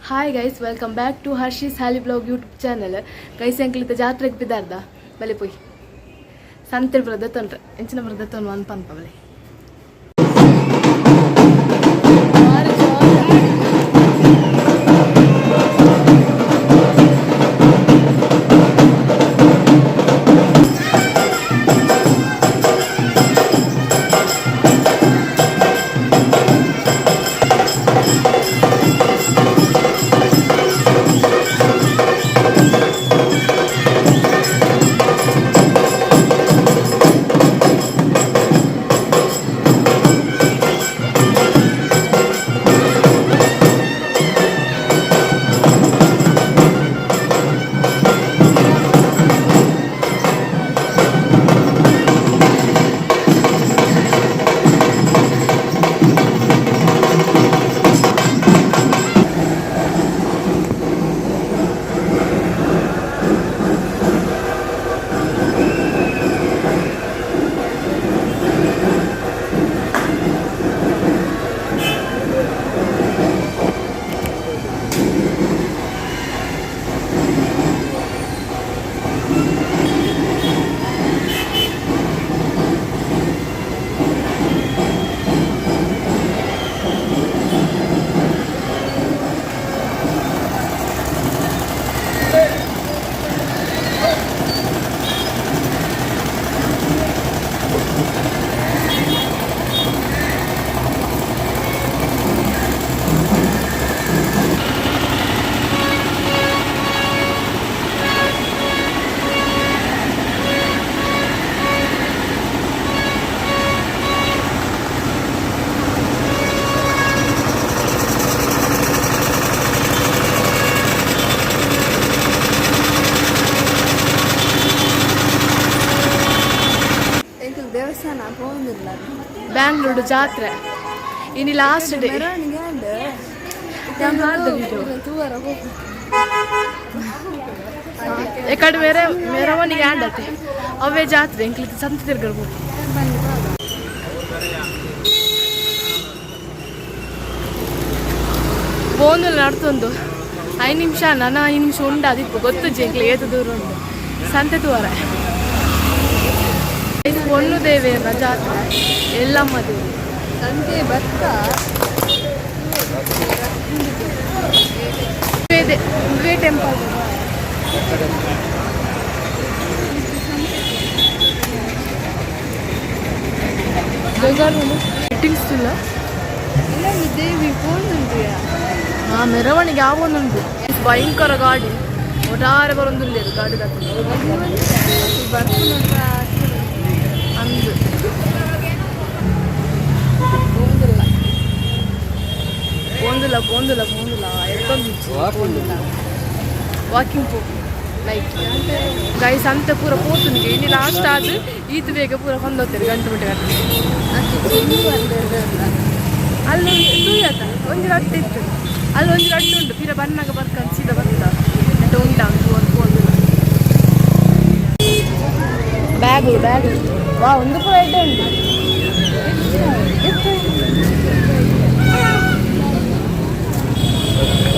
Hi guys, welcome back to Harshi's Hali blog YouTube channel. Guys, ಎಂಕ್ಲಿತ ಜಾತ್ರೆಗೆ ಪಿದಾರ್ದ ಬಲೆ ಪೋಯ್ ಸಂತೆ brother ತೊಂದ್ರೆ ಎಂಚಿನ ಬ್ರದರ್ ತೊನ್ ಒನ್ ಪನ್ಪ ಬಲೆ. ಎಂಕುಲು ದೇವಸ್ಥಾನ ಪೋಂದಿಲ್ಲ. ಬ್ಯಾಂಗ್ಳೂರು ಜಾತ್ರೆ ಇನಿ ಲಾಸ್ಟ್ ಡೇ. ಮೆರವಣಿಗೆ ಅಂಡ್ ತೂವರ. ಎಕಡೆ ಬೇರೆ ಮೆರವಣಿಗೆ ಆಂಡತೆ, ಅವೇ ಜಾತ್ರೆ. ಎಂಕ್ಲಿತ ಸಂತೆ ತಿರ್ಗಡ್ಬೋದು. ಫೋನಲ್ಲಿ ನಡ್ತೊಂದು 5 ನಿಮಿಷ, ನನ್ನ 5 ನಿಮಿಷ ಉಂಡು ಅದಿಪ್ಪು ಗೊತ್ತು ಎಂಕ್ಲೆ ಏತು ದೂರ ಉಂಡು ಸಂತೆ ತೂವರ. ಪೊಣ್ಣು ದೇವೇರ್ನ ಜಾತ್ರೆ, ಎಲ್ಲಮ್ಮ ದೇವಿ. ಸಂತೆ ಭತ್ತ. ಉಂದುವೇ ಟೆಂಪಲ್. ಲೈಟಿಂಗ್ಸ್ ಇಲ್ಲ. ಇಲ್ಲ, ದೇವಿ ಪೋಂದುಂಡು. ಆ ಮೆರವಣಿಗೆ ಆವೊಂದುಂಟು. ಭಯಂಕರ ಗಾಡಿ ಒಟ್ಟಾರೆ ಬರೊಂದುಲ್ಲೇರು ಗಾಡಿ ಬರ್ಪುನ. ಅಂದು ಪೋಂದಿಲ್ಲ. ಪೋಂದುಲ ಪೋಂದುಲ ಪೋಂದುಲ ಎತ್ತೊಂದು ಪೋಂದುಲ. ವಾಕಿಂಗ್ ಪೋ ಲೈಕ್ ಗೈಸ್, ಅಂತ ಪೂರ ಪೋತುನಿಗೆ ಇನ್ನು ಲಾಸ್ಟ್ ಆದ್ ಈತ ಬೇಗ ಪೂರ ಹೊಂದೋಗ್ತಾರೆ ಗಂಟು ಮುಟ್ಟೆ ಗಂಟೆ. ಅಲ್ಲಿ ತೂಯತ ಒಂಜಿ ರಟ್ಟು ಇತ್ತು, ಅಲ್ಲಿ ಒಂಜಿ ರಟ್ಟು ಉಂಟು. ಪಿರ ಬನ್ನಾಗ ಬರ್ಕ ಸೀದಾ ಬರ್ತ ಉಂಟ ಉಂಟು ಒಂದು ಪೋಂದುಲ. ಬ್ಯಾಗು ಬ್ಯಾಗ್ ವಾ ಒಂದು ಪೂರ ಎಡ್ಡೆ ಉಂಟು.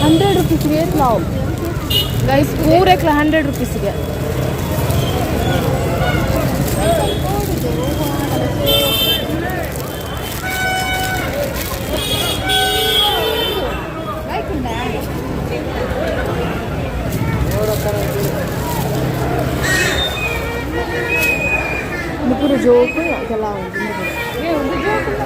100 ರುಪೀಸ್ಗೆ ನಾವು ಗೈಸ್ ಪೂರೆಕ್ಲ 100 ರುಪೀಸ್ಗೆ. ಇದು ಪೂರ ಜೋಕು ಅದೆಲ್ಲ ಉಂಟು. ಇದು ಪೂರ.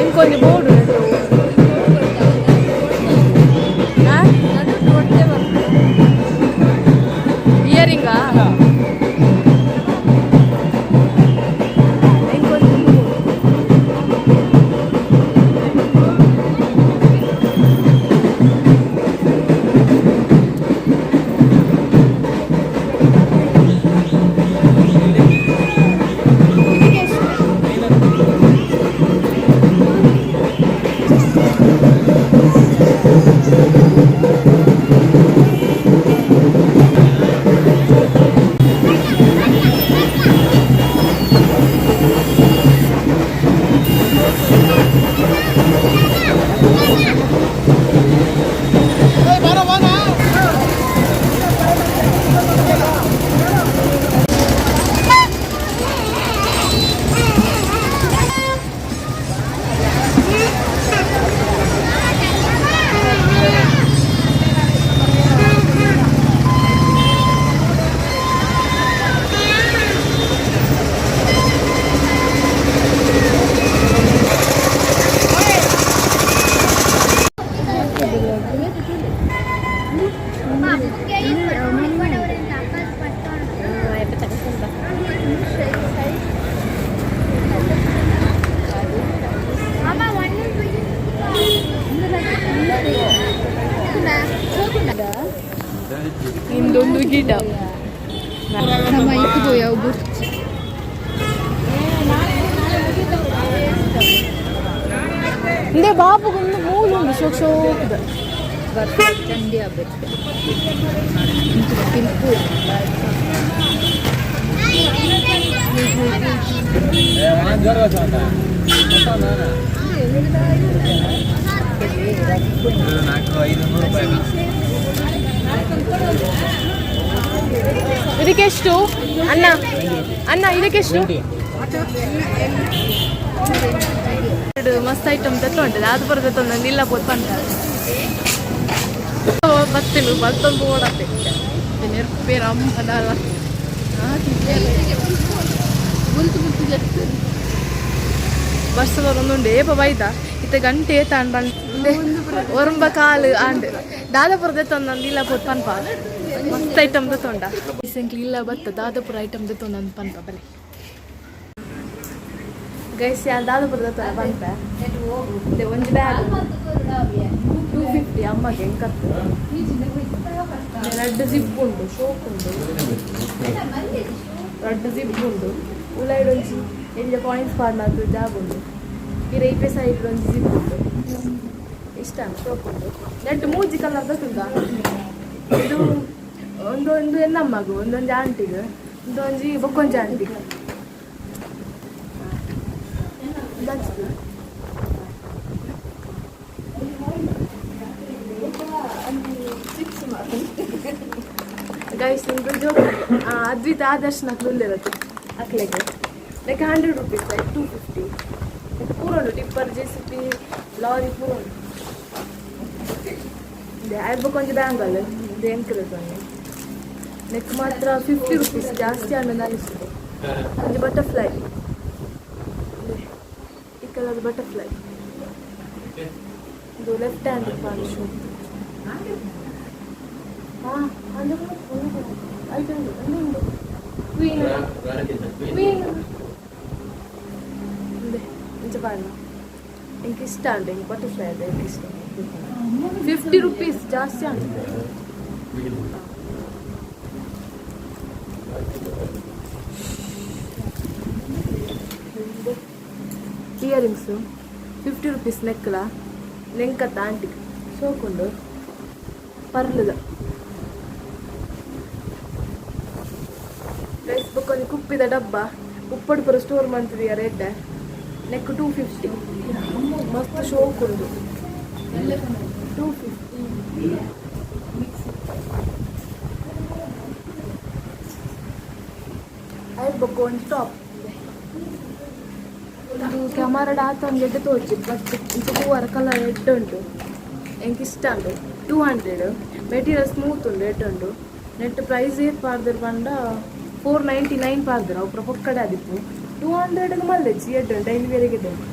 ಎಂಕೊಂಜಿ ಬೋರ್ಡ್. ಇಯರಿಂಗಾ? ಬಾಬುಗೊಂದು ಮೂಲು ಉಂಡು ಶೋಕ್ ಶೋಕ್ದ. ಚಂಡಿ ಆಗ್ಬೇಕು ಪಿಂಪು. ಇದಕ್ಕೆಷ್ಟು ಅಣ್ಣ? ಅಣ್ಣ, ಇದಕ್ಕೆಷ್ಟು? ಎರಡು ಮಸ್ತ್ ಐಟಮ್ ತಗೊಂಡಿದೆ. ಅದು ಬರ್ತದೆ ತಂದು ಇಲ್ಲ ಪೋತ್ ಪಂತ ಬತ್ತಿಲು ಬತ್ತೊಂದು ಓಡತ್ತೆ ನೆರ್ಪೇರು ಅಮ್ಮದಲ್ಲ. ಬಸ್ ಬರೊಂದುಂಡು. ಏಪ ಬೈದ ಇತ್ತೆ ಗಂಟೆ ಏತಾಂಡ್ ಬಂದೆ ಒರಂಬ ಕಾಲು ಆಂಡ್ ದಾದಾಪುರದ ತಂದು ಇಲ್ಲ ಪೋತ್ ಪನ್ಪ. ಮಸ್ತ್ ಐಟಮ್ ತೊಂಡ ರೀಸೆಂಟ್ಲಿ ಇಲ್ಲ ಬತ್ತ ದಾದಾಪುರ ಐಟಮ್ ತೊಂದು ಪನ್ಪ ಬಲೆ. ಗೈಸ್, ಯಾನ್ ದಾದಾಪುರದ ತೊಂಡ ಪನ್ಪ. ಒಂಜಿ ಬ್ಯಾಗ್ 250 ಅಮ್ಮಗೆ ಎಂಕತ್ತು. ರಡ್ಡ್ ಜಿಪ್ ಉಂಡು, ಶೋಕ್ ಉಂಡು. ರಡ್ಡ್ ಜಿಪ್ ಉಂಡು. ಉಲೈಡ್ ಒಂಜಿ ಎಲ್ಯ ಕಾಯಿನ್ಸ್ ಪಾಡ್ನದು ಜಾಗ ಉಂಡು. ಪಿರ ಇಪೆ ಸೈಡ್ ಒಂಜಿ ಜಿಪ್ ಉಂಡು. ಇಷ್ಟ ಶೋಕ್ ಉಂಡು. ನೆಟ್ ಮೂಜಿ ಕಲರ್ ತುಂಡ. ಇದು ಒಂದು ಒಂದು ಎನ್ನಮ್ಮಗು, ಒಂದೊಂದು ಆಂಟಿಗ್, ಒಂದೊಂಜಿ ಬೊಕ್ಕೊಂಜಿ ಆಂಟಿಗ್. That's guys. ನಿಮ್ಗೆ ಜೋಕ್ ಅದ್ವಿತ ಆದರ್ಶನ ಉಲ್ಲಿರತ್ತೆ ಅಕ್ಲೆಗೆ. Like ₹100, like 250 ಪೂರ ಉಂಟು. ಟಿಪ್ಪರ್, ಜೆಸಿಬಿ, ಲಾರಿ ಪೂರ ಉಂಟು. ಆಯ್ಬಕ್ ಒಂಜಿ ಬ್ಯಾಂಗಲ್ ಇದು ಎಂಕ್ರದ್ದು. ನೆಕ್ ಮಾತ್ರ ₹50 ಜಾಸ್ತಿ ಅನ್ನೋದು ಅನಿಸ್ತದೆ. ಒಂಜಿ ಬಟರ್ಫ್ಲೈ, ಈ ಕಲರ್ ಬಟರ್ಫ್ಲೈ. ಇದು ಲೆಫ್ಟ್ ಹ್ಯಾಂಡ್ ಪಾಲಿಶು. ಹಾಂ, ಅಂದ್ರೆ ಆಯ್ತು ಉಂಟು ಉಂಟು. ಕ್ವೀನ್ ಕ್ವೀನ್ ఉంది. ಇಂಚ ಪಾಡ್ನ ಎಂಕ್ ಇಷ್ಟ ಉಂಟು. ಎಂಕ್ ಬಟರ್ಫ್ಲೈ ಅದು ಎಂಕ್ ಇಷ್ಟ. ₹50 ಜಾಸ್ತಿ ಉಂಟು. ಇಯರಿಂಗ್ಸು ₹50 ನೆಕ್ಲ ನೆಂಕತ್ತ ಆಂಟಿಗೆ ಸೋಕುಂಡು ಪರ್ಲದ. ಗೈಸ್, ಬೊಕ್ಕೊಂಜಿ ಕುಪ್ಪಿದ ಡಬ್ಬ ಉಪ್ಪಡು ಪೂರ ಸ್ಟೋರ್ ಮಂತುದಿಯ ರೆಡ್ ನೆಕ್ 250. ಮಸ್ತ್ ಶೋಕ್ ಉಂಡು. 250. ಐಟ್ ಬೊಕ್ಕ ಒಂಜಿ ಟಾಪ್. ಒಂದು ಕ್ಯಾಮರಾಡ್ ಆತ ಒಂಜಿ ಎಡ್ಡೆ ತೋಜಿ, ಬಟ್ ಇಂಚ ಹೂವರ ಕಲರ್ ಎಡ್ಡೆ ಉಂಟು. ಎಂಕ್ ಇಷ್ಟ ಉಂಟು. 200. ಮೆಟೀರಿಯಲ್ ಸ್ಮೂತ್ ಉಂಟು, ಎಡ್ಡೆ ಉಂಟು. ನೆಟ್ ಪ್ರೈಸ್ ಏತ್ ಪಾಡ್ದೆರ್ ಪಂಡ 499 ಪಾಡ್ದೆರ್. ಅವು ಪೂರ ಪೊಕ್ಕಡೆ ಆದಿಪ್ಪು. 200 ಮಲ್ಲೆಜ್ಜಿ, ಎಡ್ಡೆ ಉಂಟು. ಡೈಲಿ ವೇರಿಗೆ ಎಡ್ಡೆ ಉಂಟು.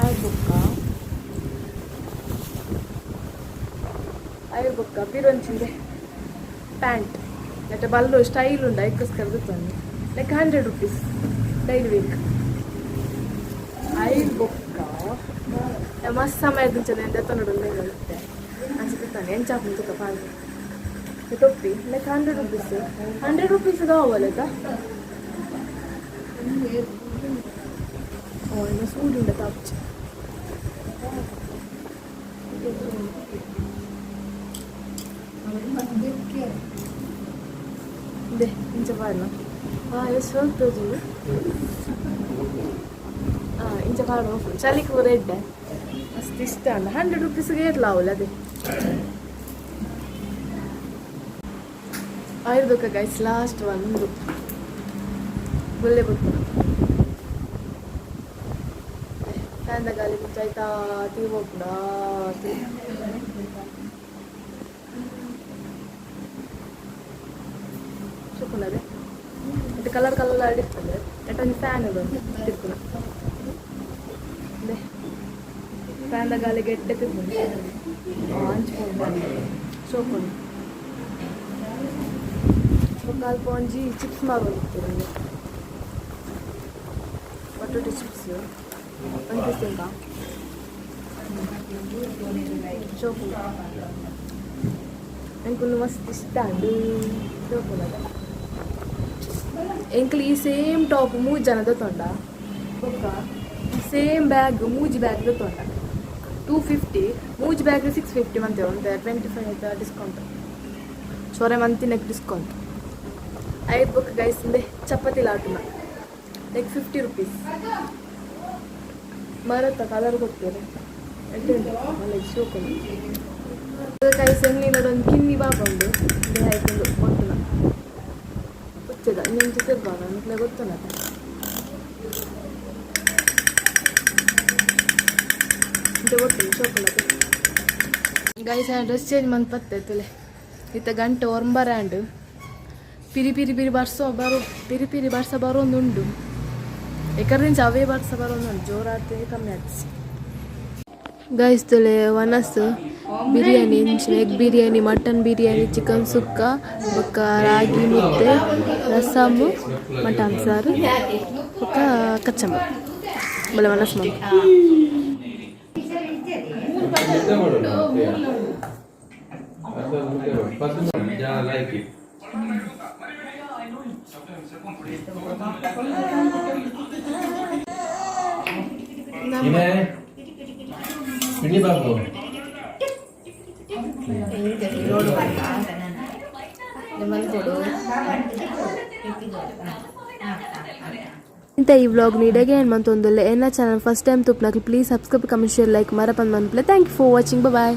ಆಯ್ ಬೊಕ್ಕ ಆಯ್ ಬೊಕ್ಕ ಪಿರೊಂಚಿಂದೆ ಪ್ಯಾಂಟ್ ನೆಟ್ಟ ಬಲ್ಲು ಸ್ಟೈಲ್ ಉಂಡು. ಐಕೋಸ್ಕರ ತಂದು ಲೈಕ್ ₹100 ಡೈಲಿ ವೇರ್. ಐಲ್ ಬೊಕ್ಕ ಮಸ್ತ್ ಸಮಯ ದಿಂಚನೆ ದೆತ್ತೊನೊಡು ಇತ್ತೆ ಅಂಚ ಎಂಚ ಆಪುಂಡು ತುಕ ಪಾಡ್ದ್. ಟೊಪ್ಪಿ ಲೈಕ್ ₹100. ₹100 ಕಾವಲತ್ತ. ಓ, ಇನ್ನು ಸೂಡು ಉಂಡ ತಾಪುಚಿ. ದೆ ಇಂಚ ಪಾಡ್ನ. ಹಾಂ, ಎಷ್ಟು ತೋಜುಂಡು. ಹಾಂ, ಇಂಚ ಪಾಡ್ನ. ಚಳಿಕ್ ಪೂರ ಎಡ್ಡೆ. ಮಸ್ತ್ ಇಷ್ಟ ಉಂಡು. ₹100ಗೆ ಏತ್ಲ ಆವಲ್ಲ ಅದೇ. ಆಯುರ್ಬೇಕ ಗೈಸ್, ಲಾಸ್ಟ್ ಒಂದು ಗುಲ್ಲೆ ಬುಟ್ಟು ಫ್ಯಾನ್ದ ಗಾಳಿ ಮುಂಚಾಯ್ತಾ ತೀ ಹೋಗ್ಬಿಡ. ಶುಕುನದೆ ಮತ್ತೆ ಕಲರ್ ಕಲರ್ ಇರ್ತದೆ. ನೆಟ್ ಒಂಜಿ ಫ್ಯಾನ್ ಉಂಟು ತಿರ್ಪುನ. ಫ್ಯಾನ್ದ ಗಾಳಿ ಗೆಡ್ಡೆ ತಿರ್ಪುಂಡು. ಅಂಚು ಶೋಕುಂಡು. ಬೊಕ್ಕ ಅಲ್ಪ ಒಂಜಿ ಚಿಪ್ಸ್ ಮಾರೋದಿತ್ತು, ಬಟೋಟೆ ಚಿಪ್ಸ್. ಒಂದು ಪೀಸ್ ತಿಂಕ ಶೋಕುಂಡು. ಎಂಕುಲು ಮಸ್ತ್ ಇಷ್ಟ ಉಂಡು. ಶೋಕುಂಡದ. ಎಂಕ್ಲು ಈ ಸೇಮ್ ಟಾಪ್ ಮೂರು ಜನದ ತೊಂಡ. ಬೊಕ್ಕ ಸೇಮ್ ಬ್ಯಾಗ್ ಮೂಜಿ ಬ್ಯಾಗ್ ದೆತ್ತೊಂಡ 250. ಮೂಜಿ ಬ್ಯಾಗ್ 650 ಮಂತೆ. ಒಂದು 25 ಡಿಸ್ಕೌಂಟ್. ಸೊರೆ ಮಂತಿನಕ್ಕೆ ಡಿಸ್ಕೌಂಟ್. ಐದು ಬುಕ್ ಗೈಸ್, ಇಂದೆ ಚಪಾತಿ ಲಾಟುನ, ಲೈಕ್ 50 ರುಪೀಸ್. ಮರತ್ತ ಕಲರ್ ಕೊಡ್ತೀರಿ, ಎಡ್ಡೆ ಉಂಟು, ಮಲ್ಲ ಶೋಕುಂಡು. ಗೈಸ್, ಎಣ್ಣಿನದೊಂದು ಕಿನ್ನಿ ಬಾಬ ಉಂಡು. ಇಂದೆ ಆಯ್ತುಂಡು ಒಟ್ಟುನ ಪುಚ್ಚದ ಇನ್ನೊಂದು ತಿರ್ಬಾನ ನಿಕ್ಲೆ ಗೊತ್ತುಂಡತ. ಇಂತೆ ಒಟ್ಟು ಶೋಕುಂಡತೆ. ಗೈಸ್, ಡ್ರೆಸ್ ಚೇಂಜ್ ಮಂತ್ ಪತ್ತೆ ತುಲೆ. ಇತ್ತ ಗಂಟೆ 9 ಆಂಡ್. ಪಿರಿ ಪಿರಿ ಪಿರಿ ಬರ್ಸೋ ಬರೋ, ಪಿರಿ ಪಿರಿ ಬರ್ಸ ಬರೋಂದುಂಡು. ಎಕರ್ದಿಂಚ ಅವೇ ಬರ್ಸ ಬರೋಂದುಂಡು. ಜೋರಾತೆ, ಕಮ್ಮಿ ಆತ್ಸಿ. ಗೈಸ್, ತುಲೆ ವನಸ್ biryani, egg biryani, mutton biryani, chicken sukka, ಬೊಕ್ಕ ರಾಗಿ ಮುದ್ದೆ, ರಸಮು, ಮಟನ್ ಸಾರು ಬೊಕ್ಕ ಕಚ್ಚಂಬರ್. ಬಲೆ ವನಸ್ ಮಂತ್. ಮುದ್ದೆ ಮಾಡೋಣ. ಅರ್ಧ ಮುದ್ದೆ ಮಾಡು. ಪದ್ದು ಮಾಡು. ಜನ ಲೈಕ್ it. ಇನೇ ಇಡ್ಲಿ ಬಾಬು. ಮಲ್ಕೊಡು. ಇಂತ ಈ ವ್ಲಾಗ್ ನೀಡಗೆ ಏನು ಮಂತೊಂದುಲ್ಲೆ. ಎನ್ನ ಚಾನಲ್ ಫಸ್ಟ್ ಟೈಮ್ ತುಪ್ನಾಕಿ please subscribe, comment, share, like ಮರಪಂದ್ ಮನ್ಪ್ಲೆ. Thank you for watching. Bye.